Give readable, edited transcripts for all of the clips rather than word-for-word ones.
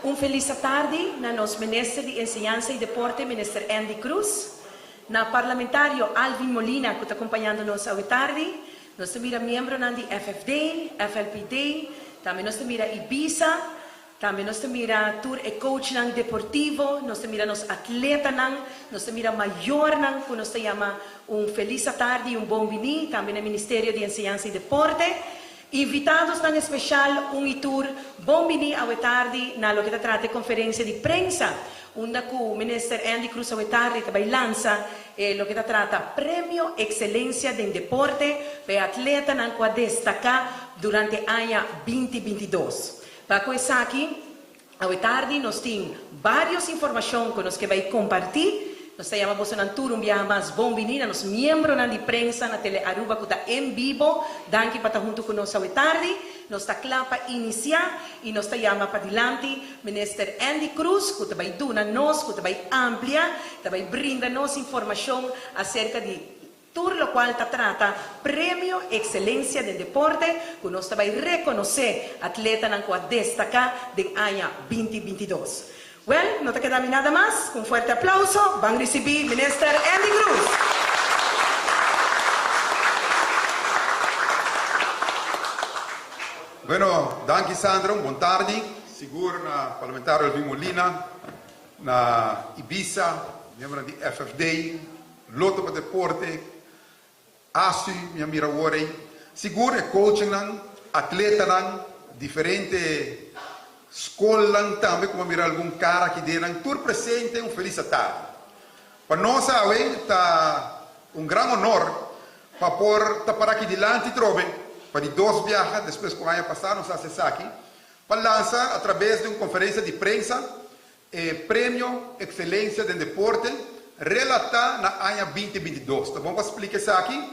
Un felis atardi na nos Minister di Enseñansa y Deporte, Minister Endy Croes. Na Parlamentario Alvin Molina cu ta compañando nos awe tardi. Nos ta mira miembronan di FFD, FLPD, tambe nos ta mira Ibisa, tambe nos ta mira tur e coachnan deportivo, nos ta mira nos atletanan, nos ta mira mayornan cu nos ta yama un feliz atardi y un bon bini, tambe na Ministerio di Enseñansa y Deporte. Invitadosnan especial un y tur bon bini awe tardi na loke ta trata e conferencia di prensa unda cu Minister Endy Croes awe tardi ta bay lansa e loke ta trata Premio Excelencia den Deporte pa e atletanan cu a destaca durante aña binti 22. Pa cu esaki Awe tardi nos tin varios informacion cu nos ke bay comparti. Nos ta yama bosonan tur un biaha mas bon bini na nos miembronan di prensa na Tele Aruba cu ta en bibo. Danki pa ta hunto cu nos awe tardi. Nos ta cla pa inicia y nos ta yama padilanti Minister Endy Croes cu ta bay duna nos, cu ta bay amplia, ta bay brinda nos informacion acerca di Tur locual ta trata Premio Excelencia den Deporte cu nos ta bay reconoce atletanan cu a destaca den aña binti 22. Wel, no ta keda mi nada mas, cu un fuerte aplauso ban ricibi Minister Endy Croes. Bueno, danki Sandra, un bon tardi, sigur na Parlamentario Alvin Molina, na Ibisa, miembronan di FFD, Loto pa deporte, Asu mi a mira awor ei. Sigur e coachnan, atletanan, diferente scolnan tambe cu mi a mira algun cara aki den nan. Tur presente un feliz atardi. Pa nos awe ta un gran honor pa por ta para aki dilanti trobe pa di dos biaha despues cu aña pasa nos a haci esaki pa lansa a traves di un conferencia di prensa E Premio Excelencia den Deporte relatá na aña 2022. Ta bon pa splika esaki?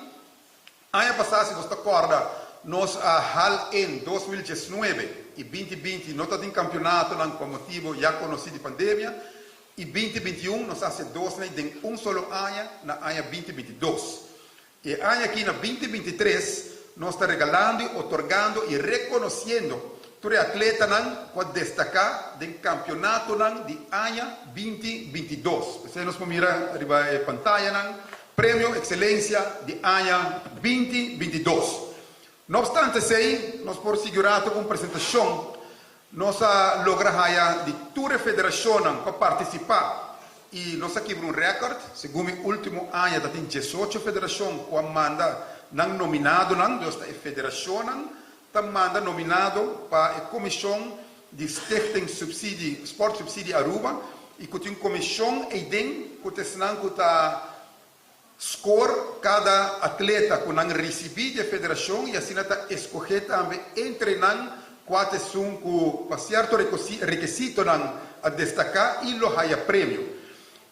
Aña pasá, si bos ta kòrda, nos a hal en 2019 i 2020 no tatin kampionatonan pa motibu ya konosí di pandemia, i 2021 nos a hasi dos nei den un solo aña na aña 2022. E aña aki na 2023 nos ta regalando y otorgando y reconociendo tur e atletanan cu a destaca den campeonatonan di aña 2022. Esey nos por mira riba e pantayanan, Premio Excelencia di aña 2022. No obstante esey, nos por sigura tur cu un presentacion Nos a logra haya di tur e federacionnan pa participa y nos a kibra un record. Segun mi ultimo aña ta tin 18 federacion cu a manda nan nominadonan, dus ta e federacionnan ta manda nominado pa e comision di Stichting Subsidie, Sport Subsidie Aruba y cu tin un comision eyden cu ta esnan cu ta Skor kada atleta ku nan risibí di e federashon i asina ta eskohé tambe entre nan kua ta esun ku pa sierto rekisitonan a destaká i lo haya premio.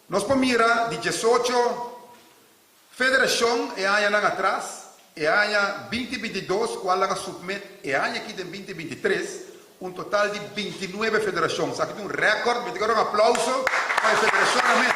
Nos por mira di 18 federashon e añanan atras, e aña 2022 kual nan a supmet e aña aki den 2023, un total di 29 federashon. Esaki ta un rèkòrt, mi ta kere un aplauso pa e federashonnan mes.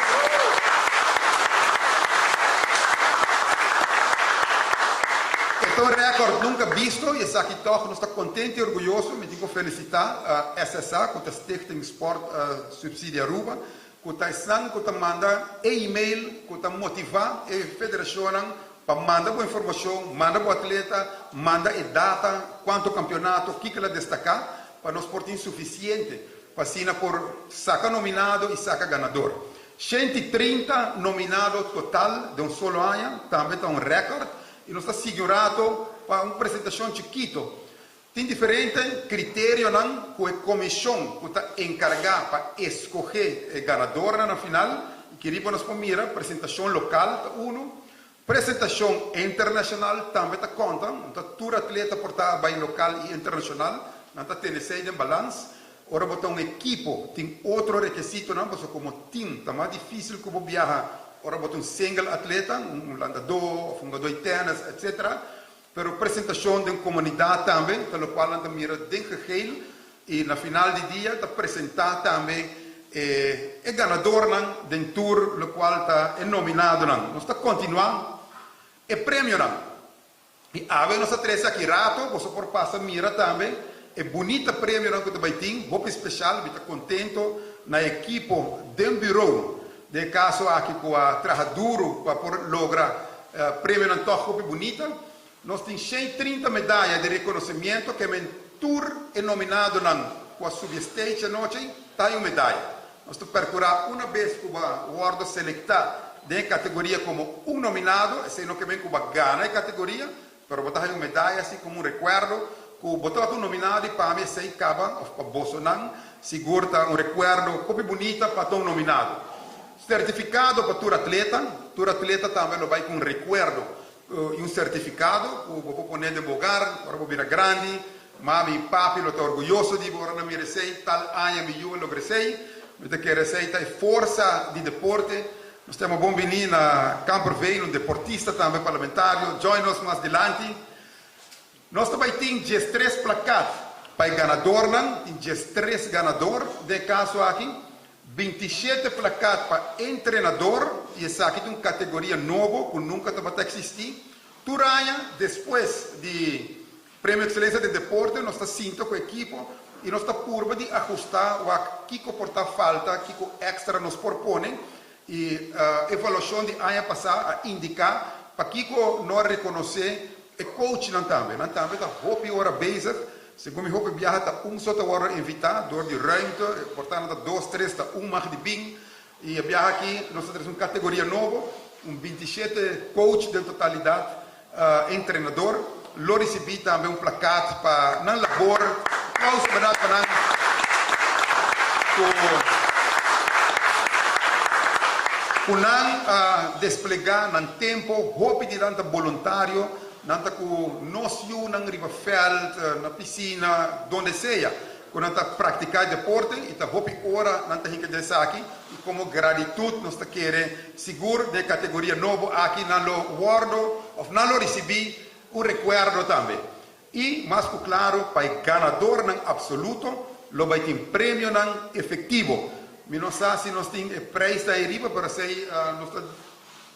E ta un rèkòrt nunka bisto i esaki tòg nos ta kontent i orguyoso. Mi tin ku felisitá SSA ku ta Stichting Sport Subsidie Aruba ku ta esnan ku ta manda e email ku ta motivá e federashonnan pa manda bo informashon, manda bo atleta, manda e data, kuantu kampionato, kiko el a destaká, pa nos por tin sufisiente pa asina por saka nominado i saka ganador. 130 nominado total den un solo aña tambe ta un rèkòrt. Y nos ta sigui un rato pa un presentacion chikito. Tin diferente criterionan cu e comision cu ta encarga pa escoge e ganadornan na final y ki riba nos por mira presentacion local ta uno, presentacion internacional tambe ta conta, ta tur atleta por ta bay local y internacional, nan ta tene esey den balans. Ora bo ta un ekipo tin otro rekesitonan pasobra komo tim ta mas difísil ku bo biaha ora bo ta un single atleta, un landadó òf un hungadó di tènis etsetera. Pero presentashon den komunidat tambe ta lokual nan ta mira den geheel i na final di dia ta presentá tambe e e ganadornan den tur lokual ta e nominadonan. Nos ta kontinuá e premionan. I awe nos a trese aki rato, boso por pasa mira tambe e bunita premionan ku ta bai tin, hopi speshal, mi ta kontento na e ekipo den bureau, den e kaso aki ku a traha duru pa por logra premionan tòg hopi bunita. Nos tin 130 medaya di rekonosemiento ke men tur e nominadonan ku a subi e stage anochi ta un medaya. Nos ta perkurá una bes ku bo a wòrdu selektá den e kategoria komo un nominado, esei no ke men ku bo a gana e kategoria, pero bo ta haña un medaya así komo un rekuerdo ku bo tabata un nominado i pa mi esei kaba òf pa bosonan sigur ta un rekuerdo hopi bunita pa ta un nominado. Sertifikado pa tur atleta, tur atleta tambe lo bai ku un rekuerdo i un sertifikado ku bo por pone den bo hogar ora bo bira grandi. Mami i papi lo ta orguyoso di bo ora nan mira esei. Tal aña mi yu a logra esei. Mi ta kere esei ta e forsa di deporte. Nos ta yama bon bini na Kamperveen, un deportista tambe parlamentario. Join nos mas dilanti. Nos ta bai tin 13 plakat pa e ganadornan. Tin 13 ganador den e kaso aki. 27 plakat pa entrenador i esaki ta un kategoria nobo ku nunka tabata eksistí. Tur aña despues di Premio Excelencia den Deporte nos ta sinta ku ekipo i nos ta purba di ahustá wak kiko por ta falta, kiko èkstra nos por pone i evaluashon di aña pasá a indiká pakiko no a rekonosé e coachnan tambe. Nan tambe ta hopi ora bezig. Segun mi hopi biaha ta un so ta wòrdu invitá dor di ruimte, por ta nan ta dos, tres, ta un mag di bin. I e biaha aki nos ta trese un kategoria nobo, un 27 coach den totalidat, entrenador, lo risibí tambe un plakat pa nan labor. Aplauso bèrdat pa nan ku ku nan a desplegá nan tempu. Hopi di nan ta boluntario, nan ta ku nos yunan riba vèlt, na pisina, donde sea ku nan ta praktiká e deporte i ta hopi ora nan ta hinka den esaki i komo gratitut nos ta kere sigur den e kategoria nobo aki nan lo wòrdu òf nan lo risibí un rekuerdo tambe. I mas ku klaru pa e ganadornan apsoluto lo bai tin premionan efektivo. Mi no sa si nos tin e preis ta ei riba pero esei nos ta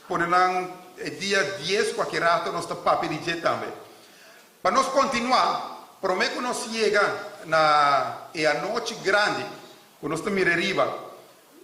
pone nan e dia 10 kualke rato nos ta papia di dje tambe. Pa nos kontinuá, promé ku nos yega na e anochi grandi ku nos ta mira riba,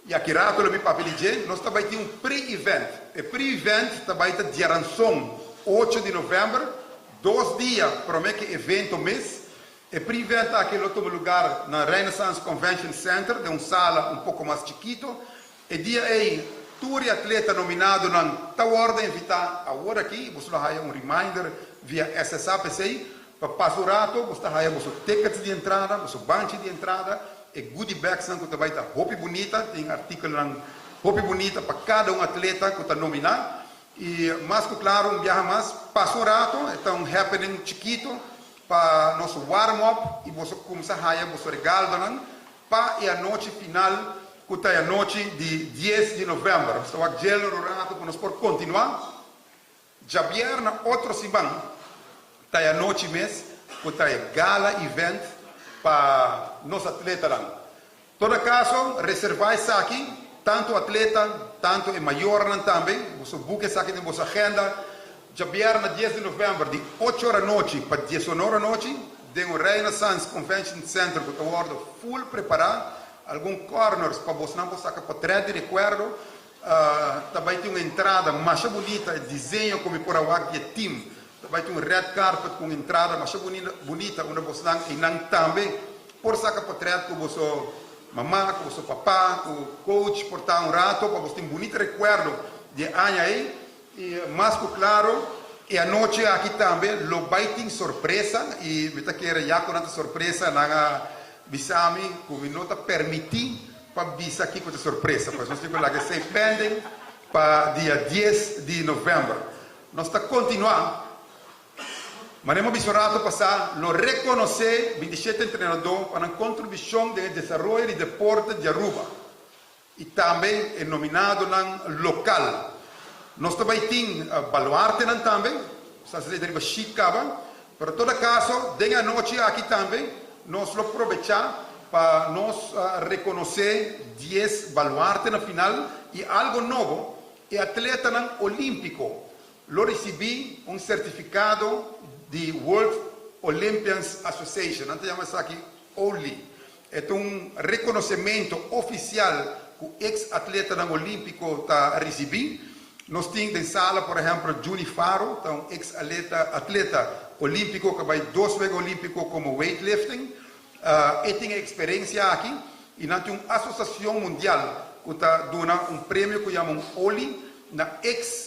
i aki rato lo mi papia di dje, nos ta bai tin un pre-event. E pre-event ta bai ta diaranson 8 di novèmber, 2 dia promé ku e evento mes. E pre-event aki lo tuma lugar na Renaissance Convention Center den un sala un poko mas chikito. E dia ei tur e atleta nominadonan ta wòrdu invitá awor aki. Boso lo haya un reminder via SSA p'esei. Pa pasa un rato boso ta haya boso tickets di entrada, boso banchi di entrada, e goodie bagsnan ku ta bai ta hopi bunita, tin artíkulonan hopi bunita pa kada un atleta ku ta nominá. I mas ku klaru un biaha mas, pasa un rato, e ta un happening chikito pa nos warm up i boso kumsa haya boso regaldonan pa e anochi final ku ta e anochi di 10 di novèmber. Nos ta wak djel un rato ku nos por kontinuá. Djabièrna otro siman ta e anochi mes ku ta e gala event pa nos atletanan. Todo kaso reservá esaki, tantu atleta, tantu e mayornan tambe. Boso buka esaki den boso agenda. Djabièrna 10 di novèmber di 8 or anochi pa 19 or anochi den un Renaissance Convention Center ku ta wòrdu full prepará. Algun corners pa bosnan por saka potrèt di rekuerdo. Ta bai tin un entrada masha bunita, e diseño ku mi por a wak di e team. Ta bai tin un red carpet ku un entrada masha bunita unda bosnan einan tambe por saka potrèt ku boso mama, ku boso papa, ku coach por ta un rato pa boso tin bunita rekuerdo di e aña ei. I mas ku klaro. E anochi aki tambe lo bay tin sorpresa y mi ta kere ya cu nan ta sorpresa nan a bisa mi cu mi no ta permiti pa bisa kico ta sorpresa, pues nos tin cu laga esey pending pa dia dies di november. Nos ta continua, manera mi a bisa un rato pasa, lo reconoce bintishete entrenador pa nan contribucion den e desaroyo di deporte di Aruba. I tambe e nominadonan lokal. Nos ta bai tin baluartenan tambe, sa esei ta riba sheet kaba, pero todo kaso den e anochi aki tambe nos lo probechá pa nos rekonosé dies baluarte na final i algo nobo, e atletanan olímpiko lo risibí un sertifikado di World Olympians Association, nan ta yama esaki OLI. E ta un rekonosementu ofisial ku eks atletanan olímpiko ta risibí. Nos tin den sala por ehèmpel Juni Faro, ta un eks aleta atleta olímpiko ku a bai dos wega olímpiko komo weightlifting. E tin e eksperensia aki i nan tin un asosiashon mundial ku ta duna un premio ku yama un OLI na eks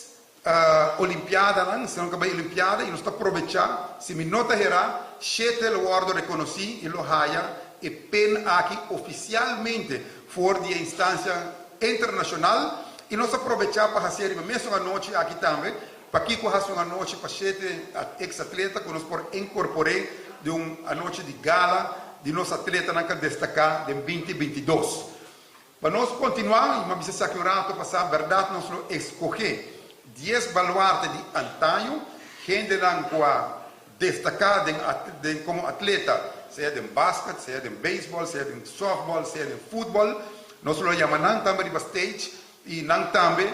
Olimpiadanan, si nan ka bai Olimpiada i nos ta probechá, si mi no ta herá, shete lo wòrdu rekonosí i lo haya e pen aki ofisialmente for di e instansia internashonal i nos ta probechá pa hasié riba mesun anochi aki tambe. Pakiko hasi un anochi pa shete eks atleta ku nos por inkorpor'é den un anochi di gala di nos atletanan ka destaká den binti 22? Pa nos kontinuá, i mi a bisa esaki un rato pasá, bèrdat nos lo eskohé dies baluarte di antaño, hendenan ku a destaká den den komo atleta, sea den basket, sea den beisbòl, sea den sòftbòl, sea den futbòl. Nos lo yama nan tambe riba stage i nan tambe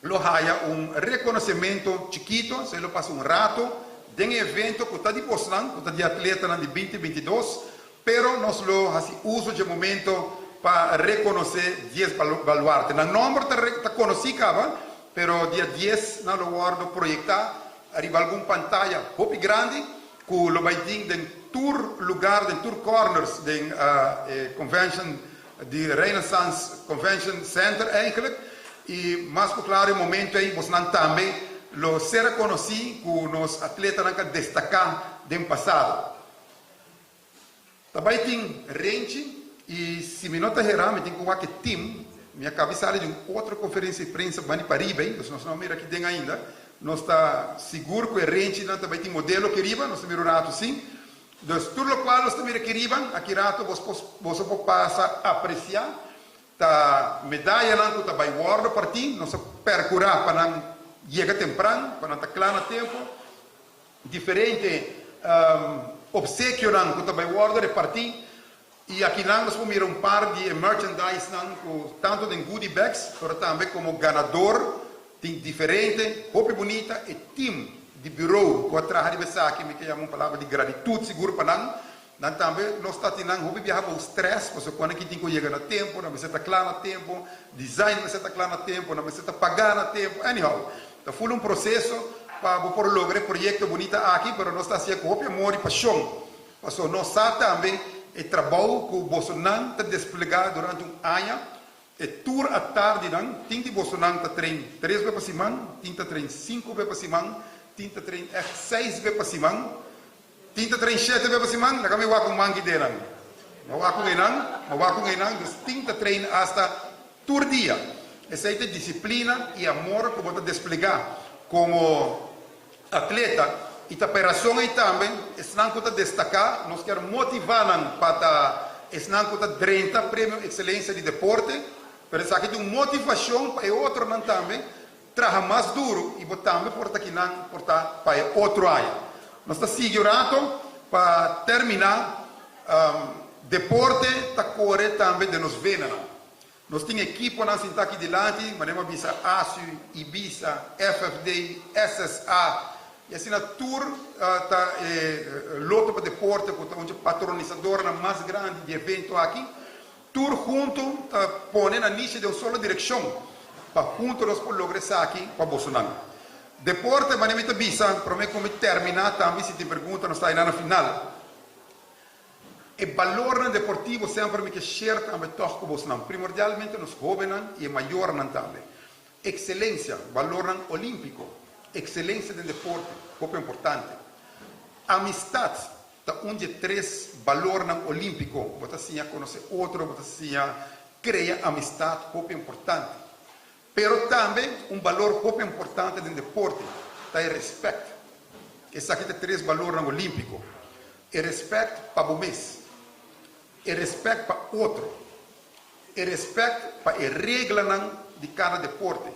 lo haya un rekonosementu chikito, esei lo pasa un rato den e evento ku ta di bosnan, ku ta di atletanan di binti 22, pero nos lo hasi uso dje momento pa rekonosé dies baluarte. Nan nòmber ta ta konosí kaba, pero dia dies nan lo wòrdu proyektá riba algun pantaya hopi grandi ku lo bai tin den tur lugar, den tur kòrners den e convention di Renaissance Convention Center eigenlijk y mas cu claro e momento ey bosnan tambe lo ser reconoci cu nos atletanan ca destaca den pasado. Ta bay tin renchi y si mi no ta hera mi tin cu wak e team, mi a cabi sali di un otro conferencia di prensa bani pariba ey, dus nos no a mira aki den ainda, nos ta sigur cu e renchinan ta bay tin modelo aki riba, nos ta mira un rato sin. Dus tur lokual nos ta mira aki riba, aki rato bos por boso por pasa apresiá ta medayanan ku ta bai wòrdu partí. Nos a perkurá pa nan yega tempran, pa nan ta kla na tempu. Diferente opsekionan ku ta bai wòrdu repartí. I akinan nos por mira un par di e merchandisenan ku tantu den goodie bags pero tambe komo ganador tin diferente hopi bunita. E team di bureau ku a traha riba esaki mi ke yama un palabra di gratitut sigur pa nan. Nan tambe nos ta tin nan hopi biaha bou stress pasobra ku nan ki tin ku yega na tempu, nan mester ta kla na tempu, design mester ta kla na tempu, nan mester ta paga na tempu. Anyhow, ta ful un proseso pa bo por logra e proyekto bunita aki pero nos ta hasié ku hopi amor i pashon. Pasobra nos sa tambe e trabou ku bosonan ta desplegá durante un aña, e tur atardinan, tin di bosonan ta train tres be pa siman, tin ta train sinku be pa siman, tin ta train ègt seis be pa siman, tin ta train shete be pa siman, laga mi wak un manki den nan. Mi a wak un einan, mi a wak un einan, dus tin ta train asta tur dia. Esei ta e disiplina i amor ku bo ta desplegá komo Atleta, y ta pa e razon ey tambe esnan cu ta destaca nos kier motiva nan pa ta esnan cu ta drenta Premio Excelencia di Deporte, pero esaki ta un motivacion pa e otronan tambe traha mas duro y bo tambe por ta kinan por ta pa e otro aña. Nos ta sigui un rato pa termina, deporte ta core tambe den nos venanan. Nos tin ekiponan sintá aki dilanti, manera mi a bisa ASU, Ibisa, FFD, SSA i asina tur ta e Loto pa Deporte ku ta un dje patronisadornan mas grandi di evento aki. Tur huntu ta pone nan nishi den un solo direkshon pa huntu nos por logra esaki pa bosonan. Deporte, manera mi ta bisa, promé ku mi terminá tambe si tin pregunta nos ta haña na final. E balornan deportivo semper mi ke share tambe tòg ku bosnan, primordialmente nos hóbennan i e mayornan tambe. Ekselensia, balornan olímpiko. Ekselensia den deporte, hopi importante. Amistat ta un di e tres balornan olímpiko. Bo ta siña konosé otro, bo ta siña krea amistat, hopi importante. Pero tambe un balor hopi importante den deporte ta e respèt. Esaki ta e tres balornan olímpiko, e respèt pa bo mes, e respèt pa otro, e respèt pa e reglanan di kada deporte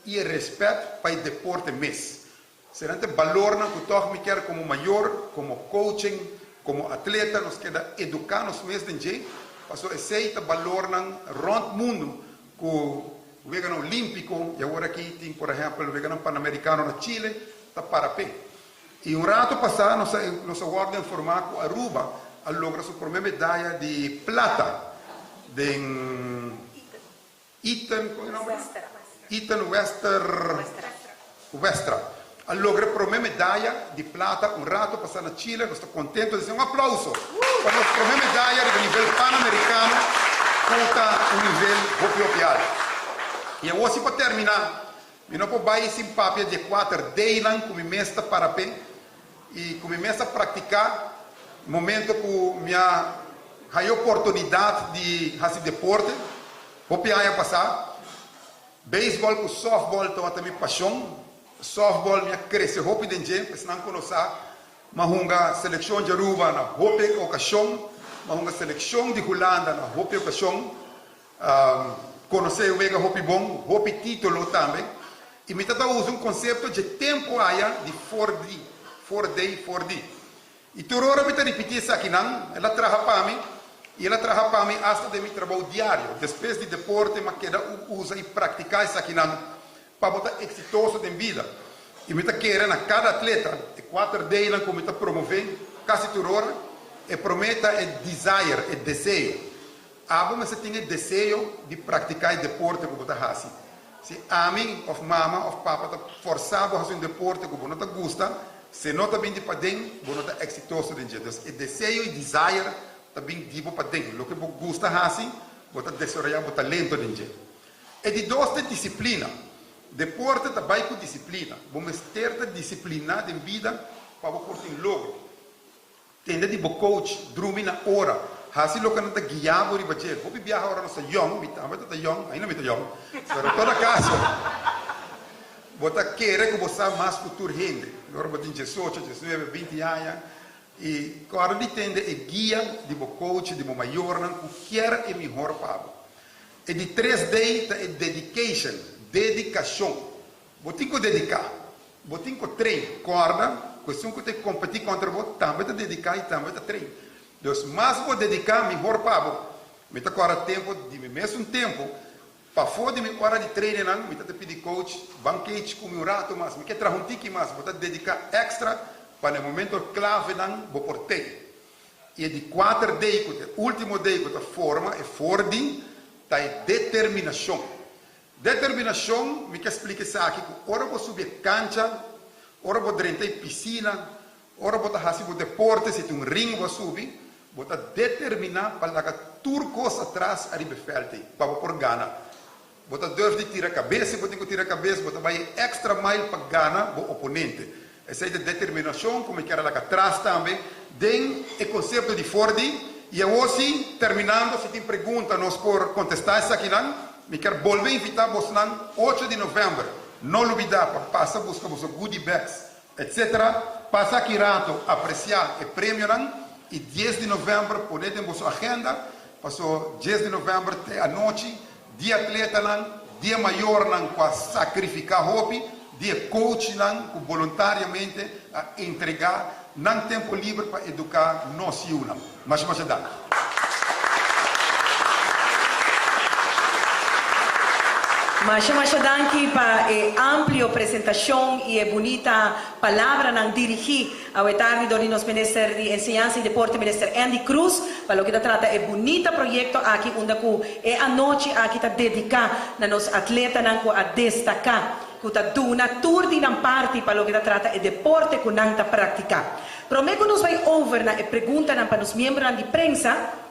i e respèt pa e deporte mes. Senan ta e balornan ku tòg mi kier komo mayor, komo coaching, komo atleta nos keda eduká nos mes den dje, pasobra esei ta balornan rònt mundu ku Weganan Olímpiko i awor aki tin por ehèmpel Weganan Panamerikano na Chile ta para p'e. I un rato pasá nos a nos a wòrdu informá ku Aruba a logra su promé medaya di plata den Ethan, kon e nomber? Ethan Wester, Westra a logra e promé medaya di plata un rato pasá na Chile. Nos ta kontento, disi un aplauso pa nos promé medaya riba nivel Panamerikano ku ta un nivel hopi hopi alto. I awor si pa terminá, mi no por bai sin papia di e kuater D'nan ku mi mes ta para p'e i ku mi mes a praktiká momento ku mi a haña oportunidat di hasi deporte hopi aña pasá. Beisbòl ku sòftbòl tabata mi pashon. Sòftbòl mi a krese hopi den dje, esnan ku no sa, mi a hunga selekshon di Aruba na hopi okashon, mi a hunga selekshon di Hulanda na hopi okashon. Konosé e wega hopi bon, hopi título tambe. I mi ta ta usa un konsepto dje tempu aya di for-di, for-day, for-di. I tur ora mi ta ripití esakinan, el a traha pa mi, i el a traha pa mi asta den mi trabou diario. Despues di deporte mi a keda usa i praktiká esakinan pa bo ta eksitoso den bida. I mi ta kere na kada atleta, e kuater D'nan ku mi ta promové kasi tur ora, e promé ta e desire, e deseo. Abo mester tin e deseo di praktiká e deporte ku bo ta hasi. Si ami òf mama òf papa ta fòrsá bo hasi un deporte ku bo no ta gusta, si no ta bin di paden, bo no ta eksitoso den dje. Dus e deseo i desire ta bin di bo paden. Loke bo gusta hasi, bo ta desaroyá bo talento den dje. E di dos ta disiplina. Deporte ta bai ku disiplina. Bo mester ta disipliná den bida pa bo por tin logro. Tende di bo coach, drumi na ora, hasi loke nan ta guia bo riba dje. Hopi biaha ora nos ta yong, mi tambe ta ta yong, ainda mi ta yong, pero todo caso bo ta kere ku bo sa mas ku tur hende. Ora bo tin diesocho, diesnuebe, binti aña i kòrda di tende e guia di bo coach, di bo mayornan ku kier e mihor pa bo. E di tres D ta e dedication, dedikashon. Bo tin ku dediká. Bo tin ku train. Kòrda ku esun ku ta kompetí kontra bo tambe ta dediká i tambe ta train. Dus mas bo dediká, mihor pa bo. Mi ta kòrda tempu di mi mesun tempu, pafó di mi ora di trainingnan, mi ta ta pidi coach, ban cage ku mi un ratu mas, mi ke traha un tiki mas. Bo ta dediká èkstra pa na e momento klavenan bo por tei. I e di kuater dei ku ta e último dei ku ta forma e for di, ta e determinashon. Determinashon, mi ke splika esaki ku ora bo subi e kancha, ora bo drenta e pisina, ora bo ta hasi bo deporte, si ta un ring bo a subi, bo ta determiná pa laga tur kos atras ariba e vèlt ei, pa bo por gana. Bo ta durf di tira kabes si bo tin ku tira kabes, bo ta bai e èkstra mail pa gana bo oponente. Esei ta determinashon ku mi kier a laga atras tambe den e konsepto di for di. I awor si, terminando, si tin pregunta nos por kontestá esakinan. Mi kier bolbe invitá bosnan ocho di novèmber, no lubidá pa pasa buska boso goodie bags etc. Pasa aki rato apresiá e premionan i dies di novèmber pone den boso agenda, paso dies di novèmber te anochi Di atletanan, di e mayornan ku a sakrifiká hopi, di e coachnan ku boluntariamente a entregá nan tempu liber pa eduká nos yunan. Masha masha danki. Masha masha danki pa e amplio presentashon i e bunita palabranan dirigí Awe tardi dor di nos Minister di Enseñansa y Deporte Minister Endy Croes pa loke ta trata e bunita proyecto aki unda cu e anochi aki ta dedica na nos atletanan cu a destaca cu ta duna tur di nan parti pa loke ta trata e deporte cu nan ta practica. Prome cu nos bay over na e preguntanan pa nos miembronan di prensa.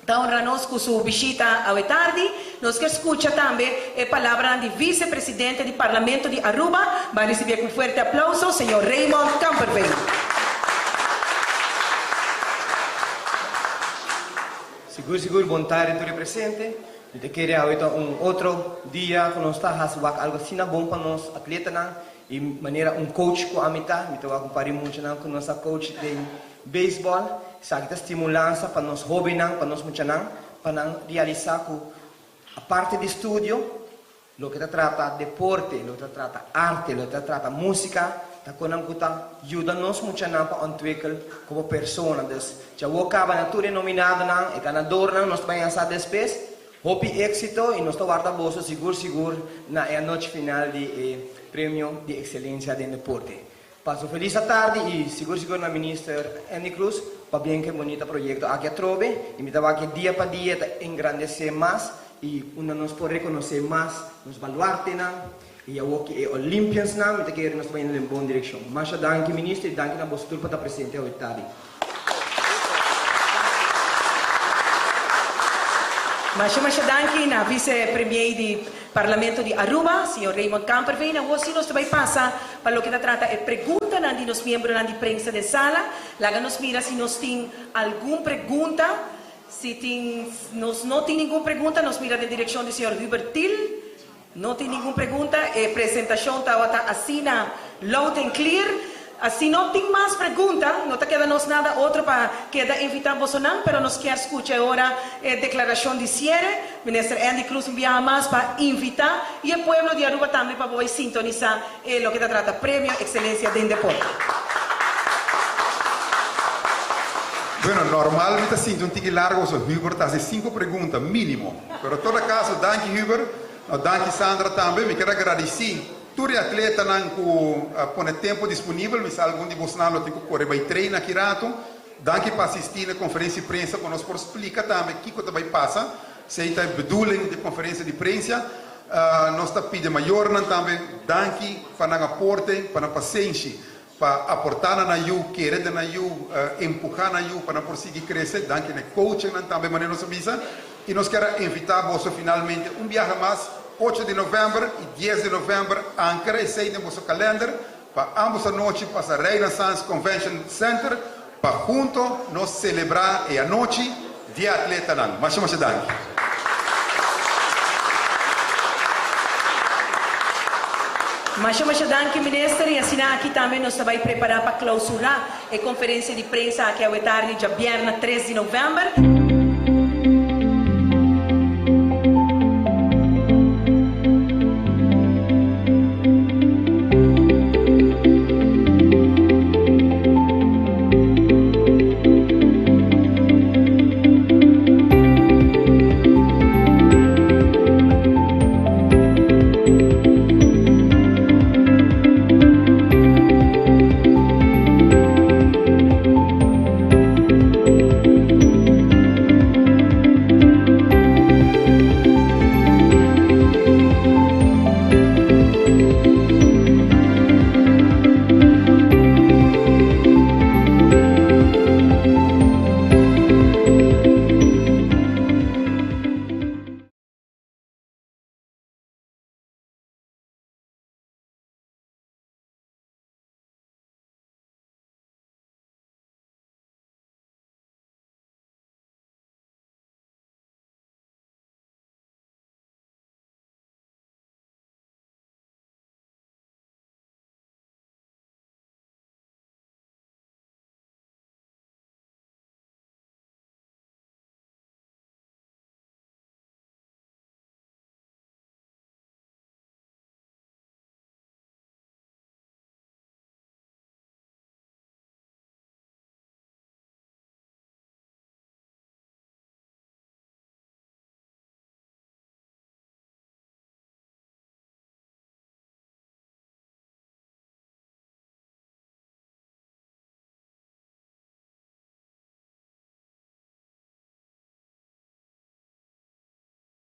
Ta honra nos cu su bishita awe tardi. Nos kier scucha tambe e palabranan di Vice Presidente di Parlamento di Aruba. Ban ricibié cu un fuerte aplauso, señor Raymond Kamperveen. Sigur sigur bon tardi tur e presente. Mi ta kere awe ta un otro dia cu nos ta haci wak algo asina bon pa nos atletanan y manera un coach cu ami ta, mi ta wak un par di muchanan cu nos a coach den Beisbòl, esaki ta stimulansa pa nos hóbennan, pa nos muchanan, pa nan realisá ku aparte di studio, loke ta trata deporte, loke ta trata arte, loke ta trata músika, ta konan ku ta yuda nos muchanan pa ontwikkel komo persona. Dus, djawó kaba na tur e nominadonan, e ganadornan, nos ta bai ansa despues. Hopi éksito i nos ta warda boso sigur sigur na e anochi final di e Premio di Ekselensia den Deporte. Paso felis atardi y sigur sigur na Minister Endy Croes pa bien cu e bonita proyecto aki atrobe y mi ta wak e dia pa dia ta engrandece mas y unda nos por reconoce mas nos baluartenan y awor cu e Olympiansnan mi ta kere nos ta bayendo den bon direccion. Masha danki Minister y danki na boso tur pa ta presente awe tardi. Masha masha danki na Vice Premier di Parlamento di Aruba, señor Raymond Kamperveen. Awor si nos ta bay pasa pa loke ta trata e preguntanan di nos miembronan di prensa den sala. Laga nos mira si nos tin algun pregunta. Si tin nos no tin ningun pregunta nos mira den direccion di señor Hubert Thiel. No tin ningun pregunta, e presentacion tabata asina loud and clear. Si no tin mas pregunta, no ta keda nos nada otro pa keda invita bosonan, pero nos kier scucha e ora e declaracion di ciere. Minister Endy Croes un biaha mas pa invita y e pueblo di Aruba tambe pa bo bay sintonisa e loke ta trata Premio Excelencia den Deporte. Bueno, normal mi ta sinti un tiki largo pasobra Hubert ta haci cinco pregunta minimo. Pero todo caso danki Hubert, no danki Sandra tambe. Mi kier a gradici tur e atletanan cu a pone tempo disponibel. Mi sa algun di bosnan lo tin cu core bay train aki rato. Danki pa asisti na e conferencia di prensa pa nos por splica tambe kico ta bay pasa. Esey ta e bedoeling di e conferencia di prensa. Nos ta pidi mayornan tambe danki pa nan aporte, pa nan pasenshi. Pa aportá na nan yu, kere den nan yu, empuhá nan yu pa nan por sigui krese. Danki na e coachnan tambe manera nos a bisa. I nos kier a invitá boso finalmente un biaha mas, ocho di novèmber i dies di novèmber, ankra esei den boso kalènder pa ambos anochi pasa Renaissance Convention Center pa hunto nos selebrá e anochi di e atletanan. Masha masha danki. Masha masha danki Minister y asina aki tambe nos ta bay prepara pa clausura e conferencia di prensa aki awe tardi djabièrnè tres di november.